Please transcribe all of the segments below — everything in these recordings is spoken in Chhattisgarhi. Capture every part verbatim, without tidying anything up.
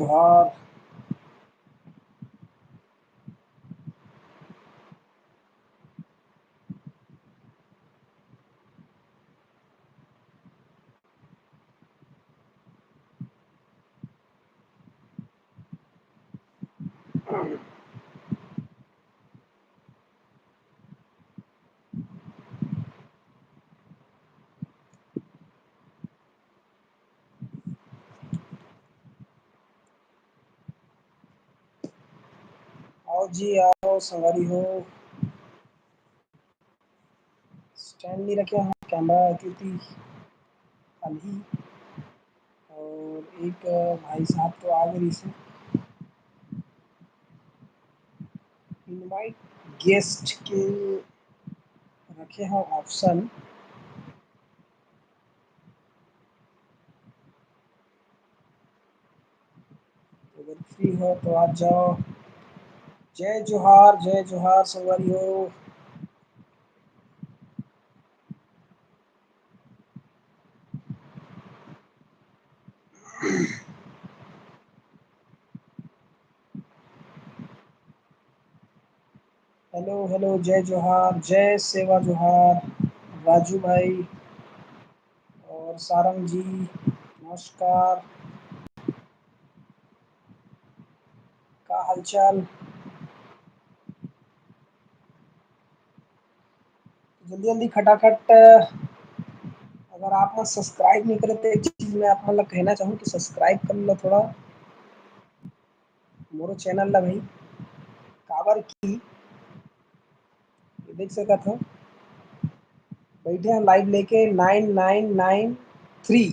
जोहार। आओ जी, आओ संगवारी हो। Stand नहीं रखे हैं, camera अति खाली। और एक भाई साहब तो आ गए इसे। Invite guest के रखे हैं option। अगर free हो तो आ जाओ। जय जोहार, जय जोहार संगवारी हो। Hello, hello, जय जोहार, जय सेवा जोहार, राजू भाई और सारंग जी, नमस्कार। का हालचाल? जल्दी जल्दी खटाखट, अगर आप मन subscribe नहीं करे तो एक चीज मैं आप मन ला कहना चाहूँ कि subscribe कर लो थोड़ा मोरो channel ला भाई, काबर कि ये देख सकत हो, बैठे हैं live लेके nine nine nine three,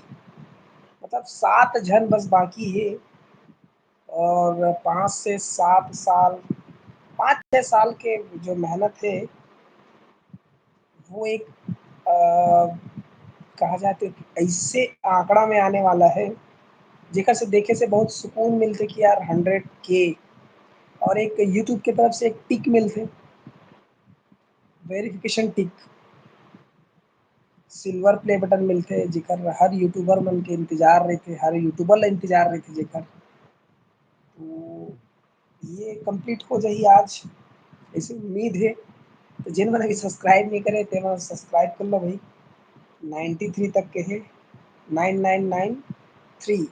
मतलब सात झन बस बाकी है और पाँच से सात साल, पाँच छः साल के जो मेहनत है, वो एक, अ, कहा जाए तो एक ऐसे आंकड़ा में आने वाला है, जेकर से देखे से बहुत सुकून मिलते कि यार, hundred K, और एक YouTube के तरफ से एक tick मिलते, verification tick, silver play button मिलते, जेकर हर YouTuber मन के इंतजार रहते, हर YouTuber ला इंतजार रहते जेकर। तो ये complete हो जाही आज, ऐसी उम्मीद है। तो जिन मन अभी subscribe नहीं करे, ते मन subscribe कर लो भाई। Ninety three तक के है, nine nine nine three,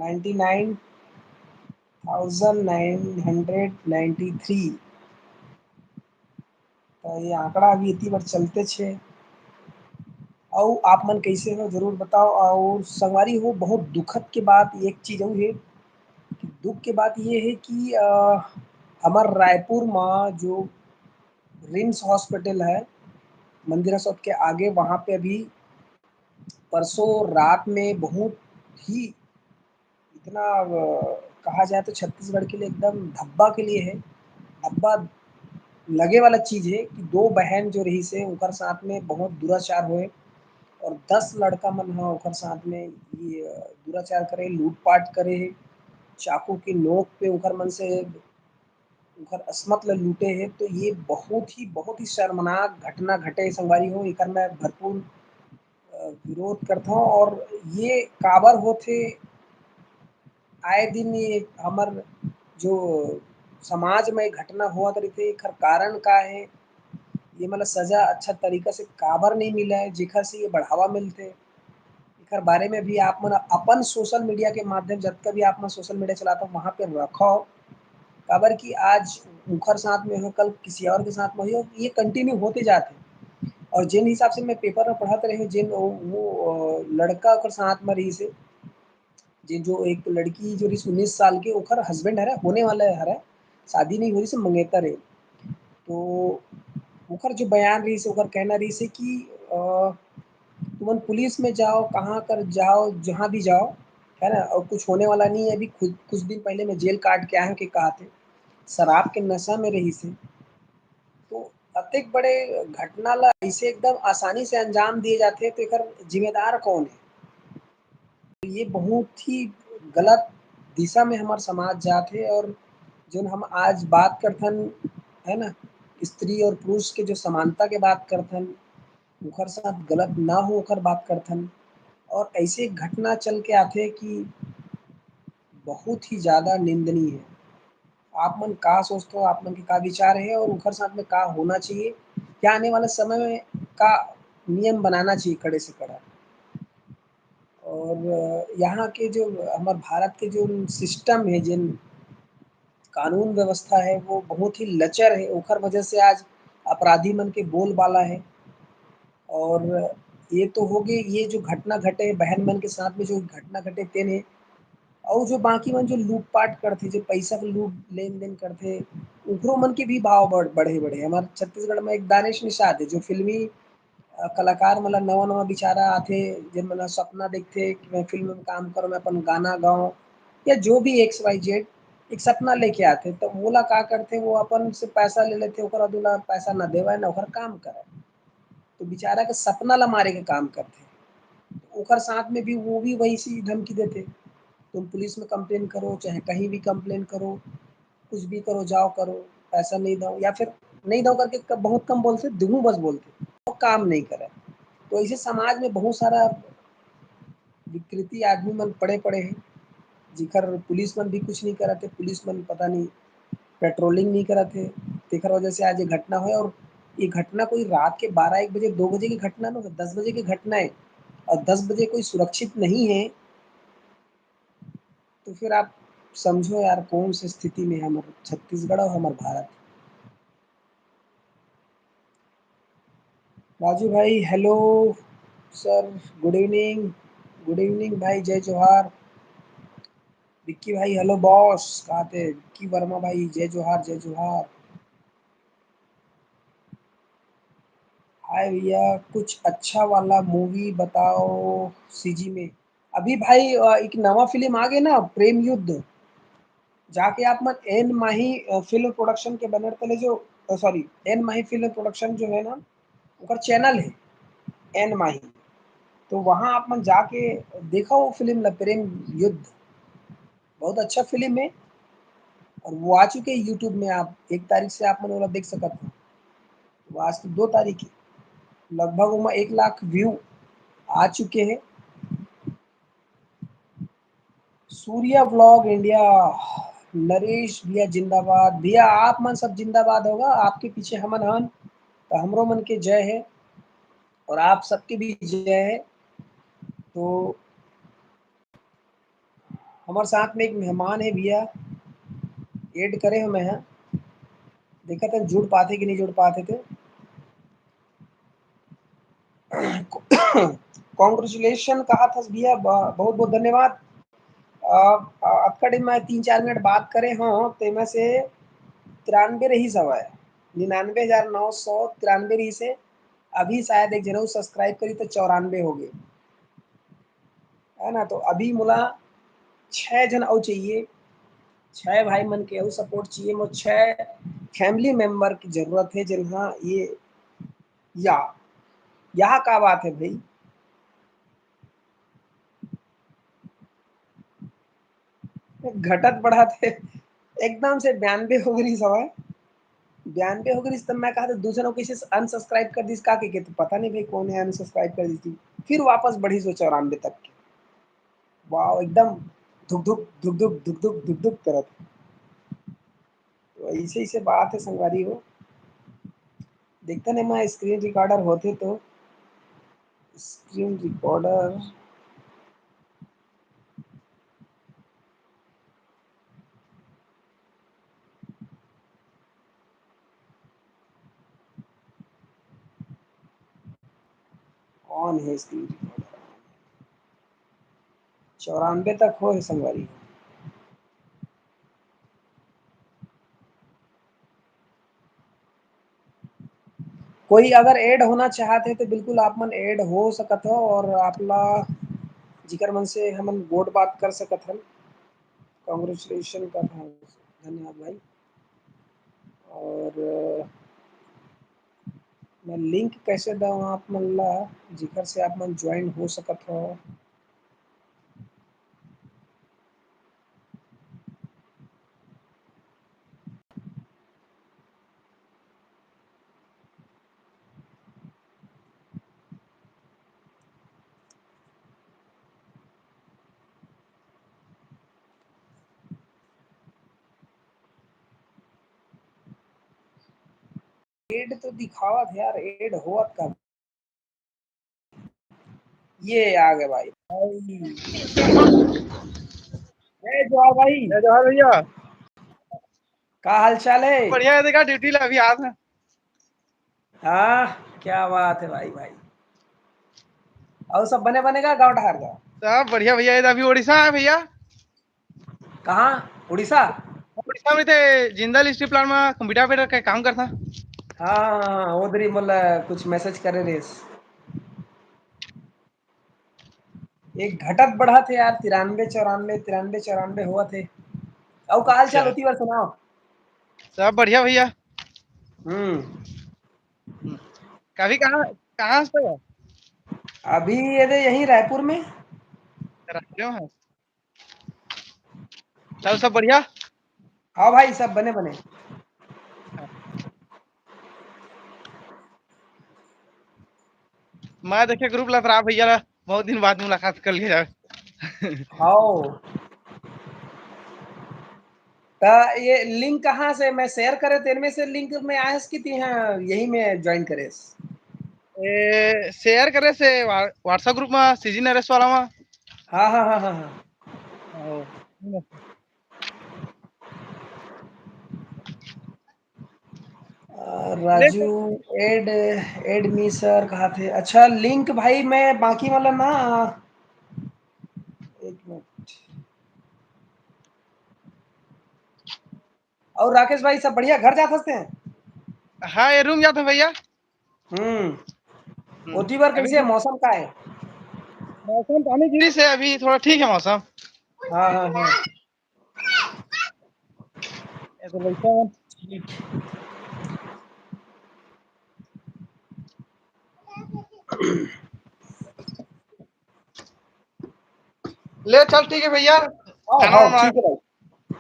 ninety nine thousand nine hundred ninety three। तो ये आंकड़ा अभी इतनी बार चलते छे। अउ आप मन कैसे हो, जरूर बताओ। और संगवारी हो, बहुत दुखद के बात एक चीज अउ है कि दुख के बात ये है कि, अ, हमार रायपुर में जो RIMS hospital है, मंदिरा चौक के आगे, वहाँ पे अभी परसों रात में बहुत ही इतना, अ, कहा जाए तो छत्तीसगढ़ के लिए एकदम धब्बा के लिए है। धब्बा लगे वाला चीज है कि दो बहन जो रहिसे, ओकर साथ में बहुत दुराचार होए और दस लड़का मन ह ओकर साथ में ये, अ, दुराचार करे, लूटपाट करे, चाकू के नोक पे ओकर मन से ओकर असमत ल लूटे हे। तो ये बहुत ही, बहुत ही शर्मनाक घटना घटे संगवारी हो, एकर मैं भरपूर, अ, विरोध करथौं। और ये काबर होथे, आए दिन ये हमर जो समाज में घटना होवत रहिथे, एकर कारण का हे, ये मन ल सजा अच्छा तरीका से काबर नहीं मिले, जेकर से ये बढ़ावा मिलथे, एकर बारे में भी आप मन अपन social media के माध्यम, जतका भी आप मन social media चलाथव, वहाँ पे रखव। काबर कि आज उनकर साथ में हो, कल किसी और के साथ में हो, ये continue होते जात हे। और जिन हिसाब से मैं paper में पढ़त रहे हूँ, जिन वो, वो, अ, लड़का ओकर साथ में रहिसे, जे जो एक लड़की जो रहिस उन्नीस साल के, ओकर husband हरे, होने वाला हरे, शादी नहीं हो रहिसे, मंगेतर हे। तो ओकर जो बयान रहिसे, ओकर कहना रहिसे कि, अ, तुमन पुलिस में जाओ, कहाँ कर जाओ, जहाँ भी जाओ, है ना, और कुछ होने वाला नहीं है। अभी खुद कुछ दिन पहले मैं जेल काट के आया हूँ, के कहा थे, शराब के नशा में रहिसे। तो अतेक बड़े घटना ला ऐसे एकदम आसानी से अंजाम दिए जाथे, तो एकर जिम्मेदार कौन है? ये बहुत ही गलत दिशा में हमार समाज जात हे। और जोन हम आज बात करथन, है ना, स्त्री और पुरुष के जो समानता के बात करथन, ओकर साथ गलत ना हो, ओकर बात करथन। और ऐसे घटना चल के आथे कि बहुत ही ज्यादा निंदनीय है। आप मन का सोचते हो, आप मन के का विचार है और ओकर साथ में का होना चाहिए, क्या आने वाला समय में का नियम बनाना चाहिए कड़े से कड़ा? और यहाँ के जो हमारे भारत के जो सिस्टम है, जिन कानून व्यवस्था है, वो बहुत ही लचर है। ओखर वजह से आज अपराधी मन के बोलबाला है। और ये तो हो गए, ये जो घटना घटे, बहन मन के साथ में जो घटना घटे, तेन है। और जो बाकी मन जो लूटपाट करते, जो पैसा के लूट लेन देन करते, उकरो मन के भी भाव बढ़, बढ़े बढ़े। हमारे छत्तीसगढ़ में एक दानिश निषाद है, जो फिल्मी अ, कलाकार मन ला नवा नवा बिचारा आथे, जेन मन सपना देखथे कि मैं फिल्म में काम करूँ, मैं अपन गाना गाऊँ, या जो भी एक्स वाई जेड एक सपना लेके आथे, तो वोला का करथे, वो अपन से पैसा ले लेथे, ओकर बाद ओला पैसा ना देवय ना ओकर काम करय। तो बिचारा के सपना ला मारे के काम करथे। ओकर साथ में भी वो भी वही सी धमकी देथे, तुम पुलिस में कंप्लेन करो, चाहे कहीं भी कंप्लेन करो, कुछ भी करो, जाओ करो, पैसा नहीं दो, या फिर नहीं दो करके क-, बहुत कम बोलते, दूँ बस बोलते, वो काम नहीं करे। तो ऐसे समाज में बहुत सारा विकृति आदमी मन पड़े पड़े हैं, जिकर पुलिस मन भी कुछ नहीं करते, पुलिस मन पता नहीं पेट्रोलिंग नहीं करते, तेकर वजह से आज ये घटना हुआ। और ये घटना कोई रात के बारह एक बजे, दो बजे की घटना ना हो, दस बजे की घटना है, और दस बजे कोई सुरक्षित नहीं है, तो फिर आप समझो यार, कौन सी स्थिति में है हमारा छत्तीसगढ़ और हमारा भारत। राजू भाई, हेलो। सर, गुड इवनिंग। गुड इवनिंग भाई, जय जोहार। विक्की भाई, हेलो बॉस, कहाँ थे? विक्की वर्मा भाई, जय जोहार, जय जोहार। हाय भैया, कुछ अच्छा वाला मूवी बताओ सीजी में। अभी भाई, अ, एक नवा फिल्म आ गया ना, प्रेम युद्ध, जाके आप मन एन माही, अ, फिल्म प्रोडक्शन के बैनर तले जो, अ, सॉरी, एन माही फिल्म प्रोडक्शन जो है ना, ओकर चैनल है एन माही, तो वहाँ आप मन जाके देखा वो फिल्म ला, प्रेम युद्ध, बहुत अच्छा फिल्म है। और वो आ चुके हैं यूट्यूब में, आप एक तारीख से आप मन ओला देख सकत हो। वो आज तो दो तारीख है, लगभग ओमा एक लाख व्यू आ चुके हैं। सूर्या व्लॉग इंडिया, नरेश भैया जिंदाबाद। भैया, आप मन सब जिंदाबाद होगा, आपके पीछे हमन हन, तो हमरो मन के जय है और आप सबके भी जय है। तो हमारे साथ में एक मेहमान है भैया, ऐड करे हो मैं, हाँ, देखा था जुड़ पाते कि नहीं जुड़ पाते थे। कॉन्ग्रेचुलेशन कहा था भैया, ब-, बहुत बहुत धन्यवाद। अ, अ, अतका दिन मैं तीन चार मिनट बात करे हों, तेमा से तिरानबे रहिस हवय, निन्यानबे हजार नौ सौ तिरानबे रहिस हे। अभी शायद एक झन अउ सब्सक्राइब करी त चौरानबे हो गए, है ना? तो अभी मोला छह झन अउ चाहिए, छह भाई मन के अउ सपोर्ट चाहिए, मोर छह फैमिली मेंबर की जरूरत है। जन हाँ, ये या, यह का बात है भाई? घटत बढ़त हे, एकदम से बयानबे हो गई सवाल, बयानबे हो गई, तब मैं कहा था, दूसरा को किसी अनसब्सक्राइब कर दीस का, के, के तो पता नहीं भाई कौन है अनसब्सक्राइब कर दी थी, फिर वापस बढ़ी सो चौरानबे तक के। वाह, एकदम धुक धुक, धुक धुक, धुक धुक, धुक धुक करत। तो ऐसे, ऐसे बात है संगवारी हो। देखते नहीं, मैं स्क्रीन रिकॉर्डर होते तो, स्क्रीन रिकॉर्डर ऑन है, स्क्रीन रिकॉर्डर चौरानबे तक हो है संगवारी। कोई अगर ऐड होना चाहत हे तो बिल्कुल आप मन ऐड हो सकत हो, और आप ला जिकर मन से हमन गोठ बात कर सकत हन। कॉन्ग्रेचुलेशन का था, धन्यवाद भाई। और मैं लिंक कैसे दऊँ आप मन ला, जिकर से आप मन ज्वाइन हो सकत हो? एड तो दिखावत हे यार, एड होवत का? ये आ गए भाई। जय जोहार भाई। जय जोहार भैया। का हाल चाल है? बढ़िया है, देखा ड्यूटी ला अभी आज है। हाँ, क्या बात है भाई, भाई। और सब बने बने का गाँव डहार का? सब बढ़िया भैया, ये अभी उड़ीसा है भैया। कहाँ? उड़ीसा? उड़ीसा में थे, जिंदल स्टील प्लांट में कंप्यूटर ऑपरेटर का काम करता। हाँ, हाँ, हाँ, उधर ही मतलब कुछ मैसेज करे रेस। एक घटत बढ़त हे यार, तिरानबे चौरानबे, तिरानबे चौरानबे होवत हे। अउ का हाल चाल अच्छा। होती बार सुनाओ। सब बढ़िया भैया। हम्म। हम्म। कभी कहाँ, कहाँ से हो? अभी ये दे यहीं रायपुर में। रायपुर में? तब सब बढ़िया? हाँ भाई, सब बने बने। मैं देखे ग्रुप ला, भैया ला बहुत दिन बाद मुलाकात कर लिया जाए। हाँ। त ये लिंक कहाँ से मैं शेयर करे? तेरे में से लिंक में आयस कि ती हाँ यही में ज्वाइन करेस? ए, शेयर करे से व्हा-, WhatsApp ग्रुप में, सीजी नरेश वाला में। हाँ, हाँ, हाँ, हाँ, हाँ। ओ। अ, Raju, add, add me sir कहा थे। अच्छा, लिंक भाई मैं बाकी वाला ना, एक मिनट। और राकेश भाई, सब बढ़िया? घर जात हंसते हैं? हाँ, ये रूम जाते हैं भैया। हम्म। हम्म। ओती बार अभी कैसे तो मौसम का है? मौसम पानी गिरी से अभी थोड़ा ठीक है मौसम। हाँ, हाँ, हाँ। ये तो वैसा है। ठीक। ले चल, ठीक है भैया। हाँ, खाना हाँ, वाना ठीक है भाई।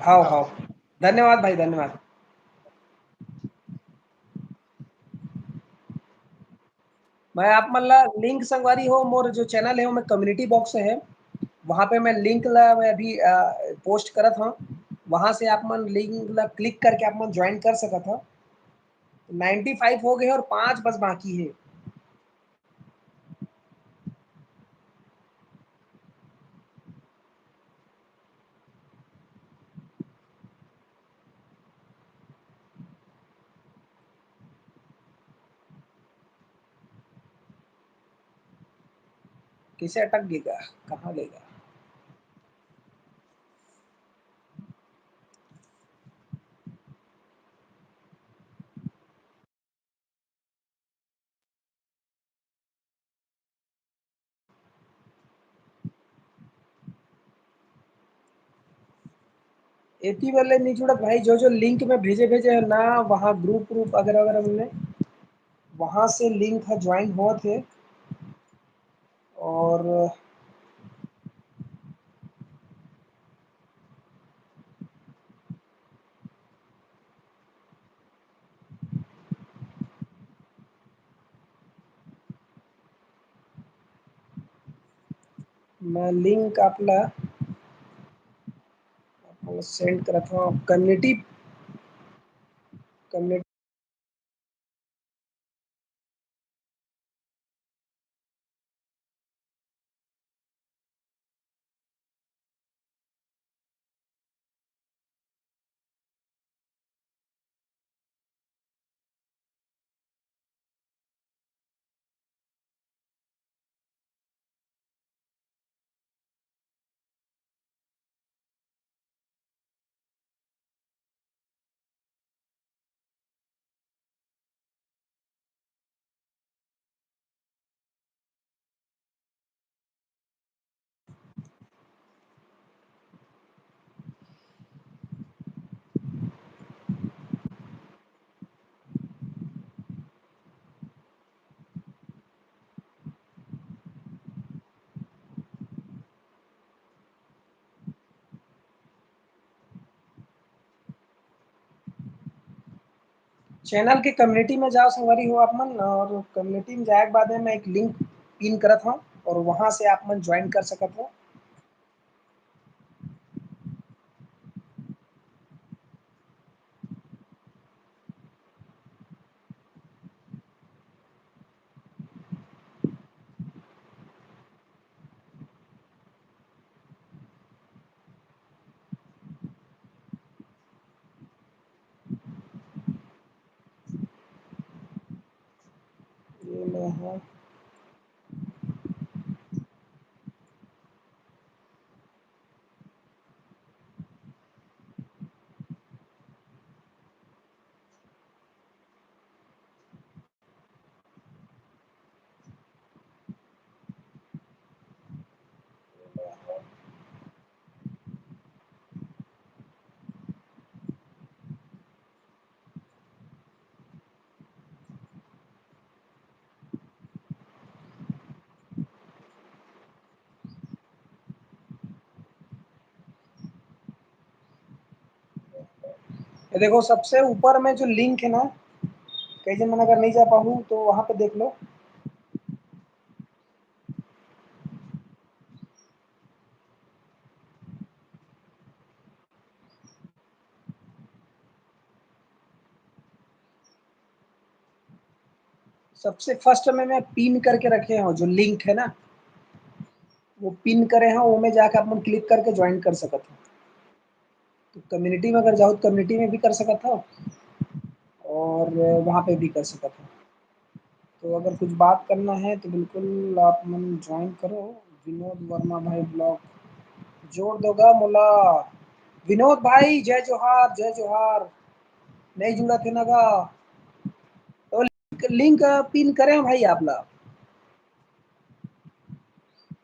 हाँ, हाँ। धन्यवाद भाई, धन्यवाद। मैं आप मन ला लिंक संगवारी हो, मोर जो चैनल है, वो मैं कम्युनिटी बॉक्स है, वहाँ पे मैं लिंक ला मैं अभी, अ, पोस्ट करत हूँ। वहाँ से आप मन लिंक ला क्लिक करके आप मन ज्वाइन कर सकत हो। नाइंटी फ़ाइव हो गए और पाँच बस बाकी है। कैसे अटक गएगा, कहाँ गएगा? एती वाले नहीं जुड़त भाई, जो जो लिंक में भेजे भेजे है ना, वहाँ ग्रुप ग्रुप अगर अगर हमने वहाँ से लिंक है ज्वाइन होत है। और मैं लिंक आप ला सेंड करत हूँ। कम्युनिटी, कम्युनिटी चैनल के कम्युनिटी में जाओ संगवारी हो आप मन, और कम्युनिटी में जाए के बाद में मैं एक लिंक पिन करत हूँ और वहाँ से आप मन ज्वाइन कर सकत हो। है। ये देखो, सबसे ऊपर में जो लिंक है ना, कई जन मन अगर नहीं जा पाहू तो वहां पे देख लो। सबसे फर्स्ट में मैं पिन करके रखे हूँ, जो लिंक है ना, वो पिन करे हैं, वो में जाके आप मन क्लिक करके ज्वाइन कर सकत हो। तो कम्युनिटी में अगर जाओ तो कम्युनिटी में भी कर सकत हो और वहाँ पे भी कर सकत हो। तो अगर कुछ बात करना है तो बिल्कुल आप मन ज्वाइन करो। विनोद वर्मा भाई ब्लॉग जोड़ दोगा मोला। विनोद भाई, जय जोहार, जय जोहार। नहीं जुड़ा थे ना गा? तो लिंक, लिंक पिन करे हैं भाई आप ला।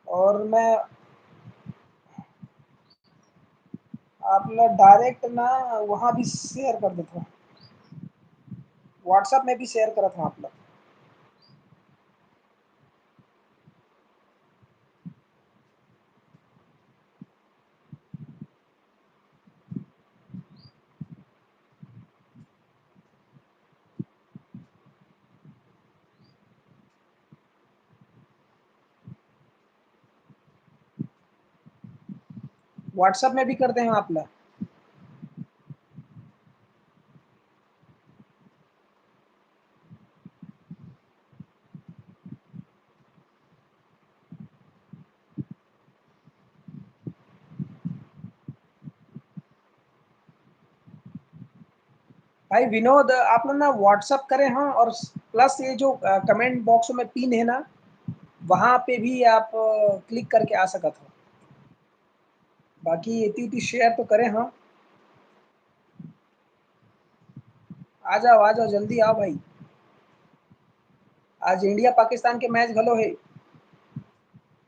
और मैं आप ला डायरेक्ट ना वहाँ भी शेयर कर देता हूँ, WhatsApp में भी शेयर करत हूँ आप ला। WhatsApp में भी कर दे हैं आप ला। भाई विनोद, आप लोग ना WhatsApp करे हैं और प्लस ये जो कमेंट बॉक्स में पिन है ना, वहाँ पे भी आप क्लिक करके आ सकत हो। बाकी इतनी इतनी शेयर तो करे हैं। आ जाओ, आ जाओ, जल्दी आओ भाई। आज इंडिया पाकिस्तान के मैच घलो है,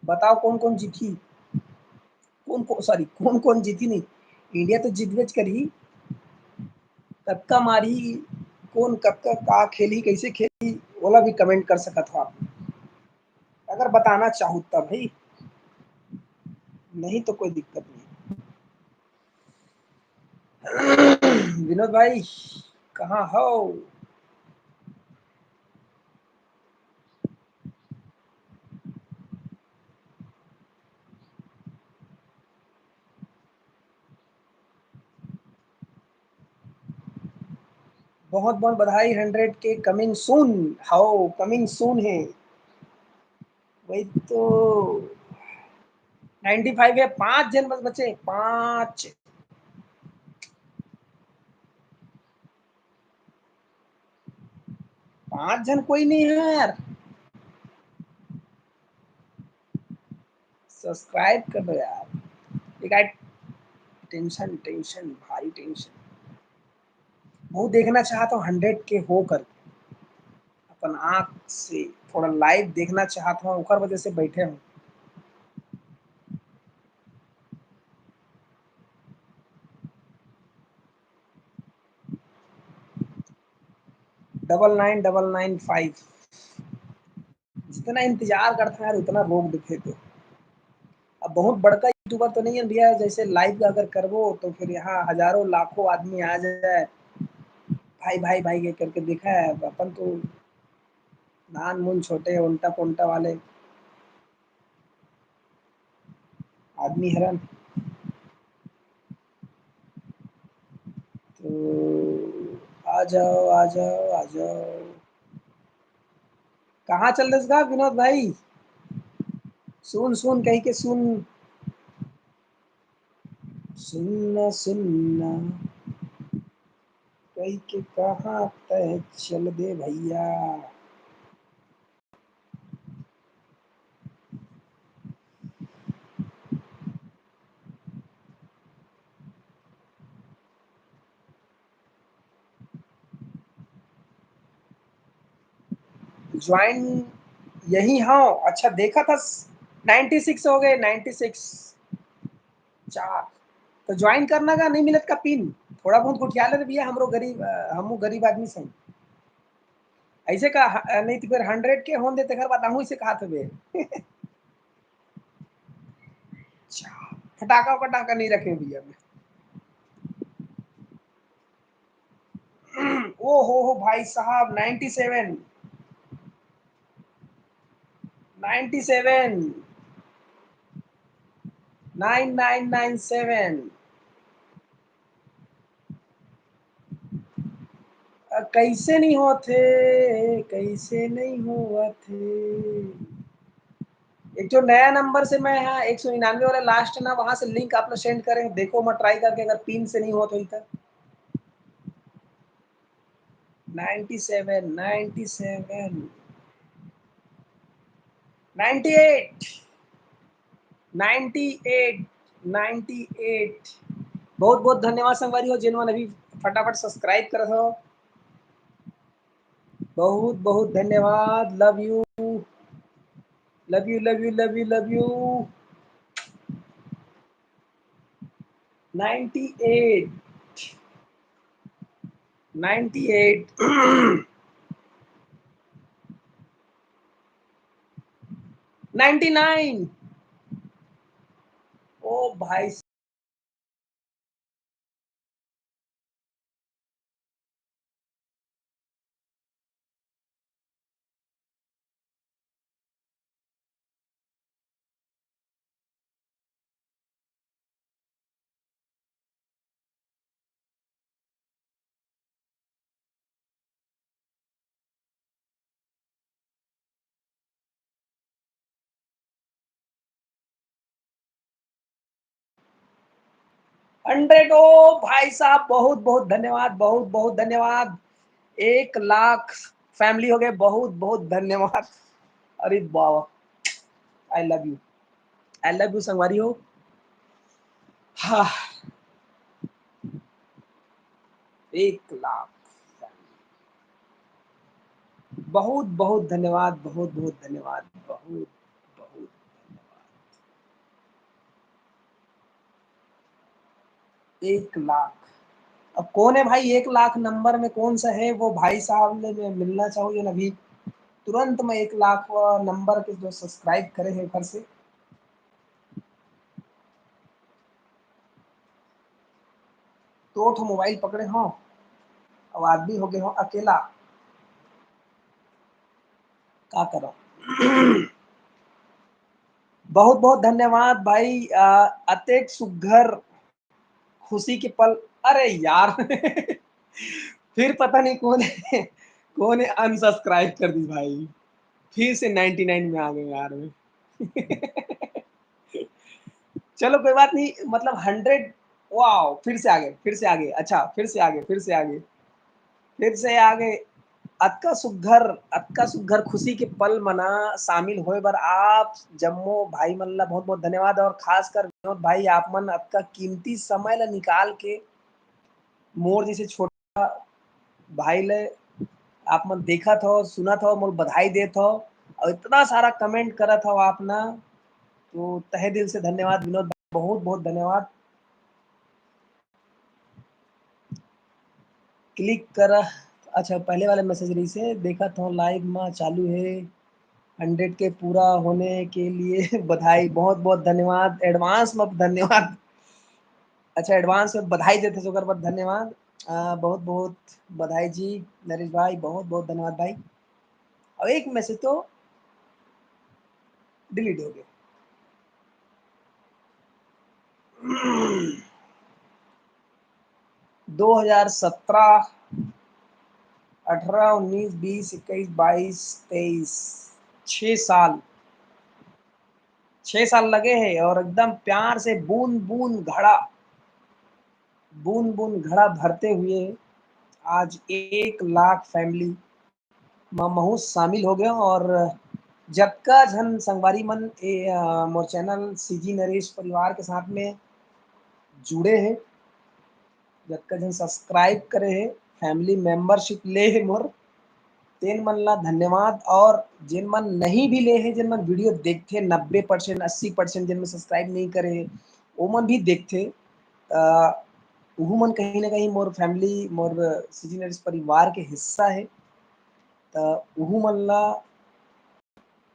बताओ कौन कौन जीती, कौन कौन, सॉरी, कौन कौन जीती नहीं, इंडिया तो जीतबेच करही। कतका मारही, कौन कतका का खेलही, कैसे खेलही, ओला भी कमेंट कर सकत हो आप, अगर बताना चाहो तब ही, नहीं तो कोई दिक्कत नहीं। विनोद भाई, कहाँ हो? बहुत बहुत बधाई, हंड्रेड के कमिंग सून। हाओ, कमिंग सून है। वही तो, नाइंटी फ़ाइव है, पांच जन बस बचे, पांच। पांच जन कोई नहीं है यार, सब्सक्राइब कर दो यार। एक आई टेंशन, टेंशन, भारी टेंशन। बहुत देखना चाहता हूँ हंड्रेड के हो कर, अपन आँख से थोड़ा लाइव देखना चाहता हूँ, ओकर वजह से बैठे हूँ। Double nine double nine five. जितना इंतजार करता है यार, उतना रोक देते तो। अब बहुत बड़का यूट्यूबर तो नहीं है भैया, जैसे लाइव अगर करबो तो फिर यहाँ हजारों लाखों आदमी आ जाए, भाई भाई भाई के करके देखा है। अब अपन तो नान मुन छोटे ओंटा पोंटा वाले आदमी हरन। तो आ जाओ, आ जाओ, आ जाओ। कहाँ चल रहे का विनोद भाई? सुन सुन कही के सुन, सुनना सुनना कही के कहाँ तय चल दे भैया। ज्वाइन यही हव। अच्छा, देखा था, नाइन्टी सिक्स हो गए, नाइन्टी सिक्स। चार। तो ज्वाइन करना का, नहीं मिलत का पिन? थोड़ा बहुत गोठिया ले रे भैया, हमरो गरीब, अ, हमू गरीब आदमी सही। ऐसे का, अ, नहीं तो फिर हंड्रेड के होन दे, तेकर बाद हमू इसे कहा थे बे। अच्छा, फटाका वटाका नहीं रखे भैया मैं। ओ हो हो भाई साहब, ninety seven, ninety seven, nine nine nine seven. अ, कैसे नहीं होत हे, कैसे नहीं होवत हे? एक जो नया नंबर से मैं, हाँ, एक सौ निन्यानवे वाला लास्ट ना, वहां से लिंक आप लोग सेंड करें, देखो मैं ट्राई करके, अगर पिन से नहीं होत होई तो। Ninety seven, ninety seven, ninety eight, ninety eight, ninety eight. बहुत बहुत धन्यवाद संगवारी हो, जेन मन अभी फटाफट सब्सक्राइब करत हो, बहुत बहुत धन्यवाद। Love you, love you, love you, love you, love you। Ninety eight, ninety eight, ninety nine. ओ भाई, हंड्रेड। ओ भाई साहब, बहुत बहुत धन्यवाद, बहुत बहुत धन्यवाद। एक लाख फैमिली हो गए, बहुत बहुत धन्यवाद। अरे बाबा, I love you, I love you संगवारी हो। हाँ, एक लाख। बहुत बहुत धन्यवाद, बहुत बहुत धन्यवाद, बहुत बहुत धन्यवाद। एक लाख। अब कौन है भाई, एक लाख नंबर में कौन सा है वो भाई साहब ले मैं मिलना चाहूँ, जो अभी तुरंत मैं एक लाख नंबर के जो सब्सक्राइब करे हैं घर से। दो ठो मोबाइल पकड़े हो, अब आदमी हो गए हो अकेला, का करो। बहुत बहुत धन्यवाद भाई, अ, अतेक सुग्घर खुशी के पल। अरे यार, फिर पता नहीं कौन है, कौन है अनसब्सक्राइब कर दी भाई, फिर से नाइन्टी नाइन में आ गए यार मैं। चलो कोई बात नहीं, मतलब हंड्रेड, वाओ, फिर से आ गए, फिर से आ गए, अच्छा, फिर से आ गए, फिर से आ गए, फिर से आ गए। अतका सुग्घर, अतका सुग्घर खुशी के पल मना शामिल होए बर आप जम्मो भाई मन ला बहुत बहुत धन्यवाद, और खासकर विनोद भाई, आप मन अतका कीमती समय ला निकाल के मोर जैसे छोटा भाई ले आप मन देखत हो, सुनत हो, मोर बधाई देत हो, और इतना सारा कमेंट करत हो आप ना, तो तहे दिल से धन्यवाद विनोद, बहुत बहुत धन्यवाद। क्लिक कर, अच्छा, पहले वाले मैसेज रही से देखत हो, लाइव में चालू है। हंड्रेड के पूरा होने के लिए बधाई, बहुत बहुत धन्यवाद, एडवांस में धन्यवाद। अच्छा, एडवांस में बधाई देते, ओकर बर धन्यवाद। अ, बहुत बहुत बधाई जी नरेश भाई, बहुत बहुत धन्यवाद भाई। अब एक मैसेज तो डिलीट हो गया। दो हज़ार सत्रह, अठारह, उन्नीस, बीस, इक्कीस, बाईस, तेईस, छः साल, छः साल लगे हैं और एकदम प्यार से बूंद बूंद घड़ा, बूंद बूंद घड़ा भरते हुए आज एक लाख फैमिली म महूँ शामिल हो गए हूँ। और जतका झन संगवारी मन ए, अ, मोर चैनल सीजी नरेश परिवार के साथ में जुड़े हैं, जतका झन सब्सक्राइब करे हैं, फैमिली मेंबरशिप ले हैं मोर, तेन मन ला धन्यवाद। और जेन मन नहीं भी ले हे, जेन मन video देखथे, नब्बे percent, अस्सी percent जेन मन subscribe नहीं करे हे, वो मन भी देखथे। अ, उहू मन कहीं ना कहीं मोर family, मोर CG Narration परिवार के हिस्सा हे। त उहू मन ला,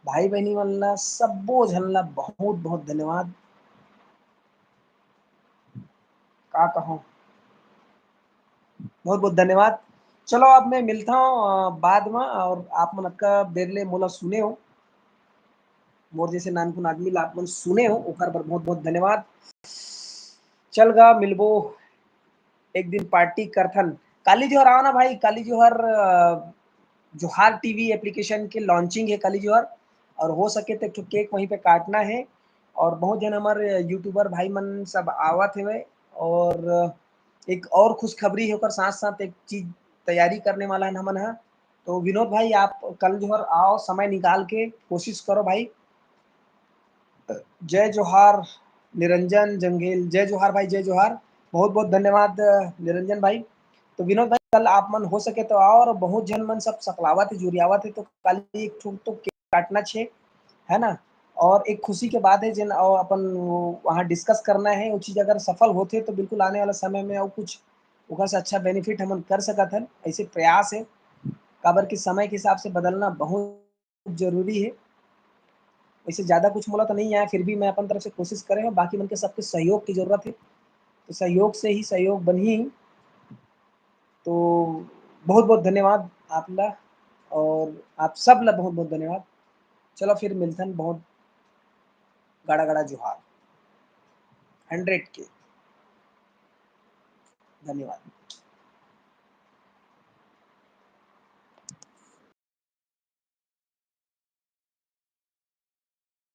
भाई बहिनी मन ला, सब्बो झन ला बहुत बहुत धन्यवाद। का कहूँ, बहुत बहुत धन्यवाद। चलो, अब मैं मिलता हूँ, अ, बाद में। और आप मन अतका देर ले मोला सुने हो, मोर जैसे नानकुन आदमी ला आप मन सुने हो, ओकर बर बहुत बहुत धन्यवाद। चल गा, मिलबो एक दिन, party करथन। काली जोहर आओ ना भाई, काली जोहर, अ, जोहार TV application के launching है काली जोहर, और हो सके तो एक ठो cake वहीं पे काटना है। और बहुत जन हमर YouTuber भाई मन सब आवत हेवय, और एक और खुशखबरी है, ओकर साथ साथ एक चीज तैयारी करने वाला है हमन ह। तो विनोद भाई, आप काली जोहर आओ, समय निकाल के कोशिश करो भाई। जय जोहार निरंजन जंगेल, जय जोहार भाई, जय जोहार। बहुत बहुत धन्यवाद, अ, निरंजन भाई। तो विनोद भाई, कल आप मन हो सके तो आओ, और बहुत झन मन सब सकलावत है, जुरियावत है, तो कल एक ठो तो cake काटना छे, है ना? और एक खुशी के बात है, जेन अउ अपन वो वहाँ discuss करना है, वो चीज अगर सफल होथे तो बिल्कुल आने वाला समय में अउ कुछ ओकर से अच्छा benefit हमन कर सकत हन। ऐसे प्रयास है, काबर कि समय के हिसाब से बदलना बहुत जरूरी है। वैसे ज्यादा कुछ मोला तो नहीं आया, फिर भी मैं अपन तरफ से कोशिश करे हूँ। बाकी मन के सबके सहयोग की जरूरत है, तो सहयोग से ही सहयोग बनही। तो बहुत बहुत धन्यवाद आप ला, और आप सब ला बहुत बहुत धन्यवाद। चलो, फिर मिलथन। बहुत गाड़ा गाड़ा जोहार, hundred K। धन्यवाद।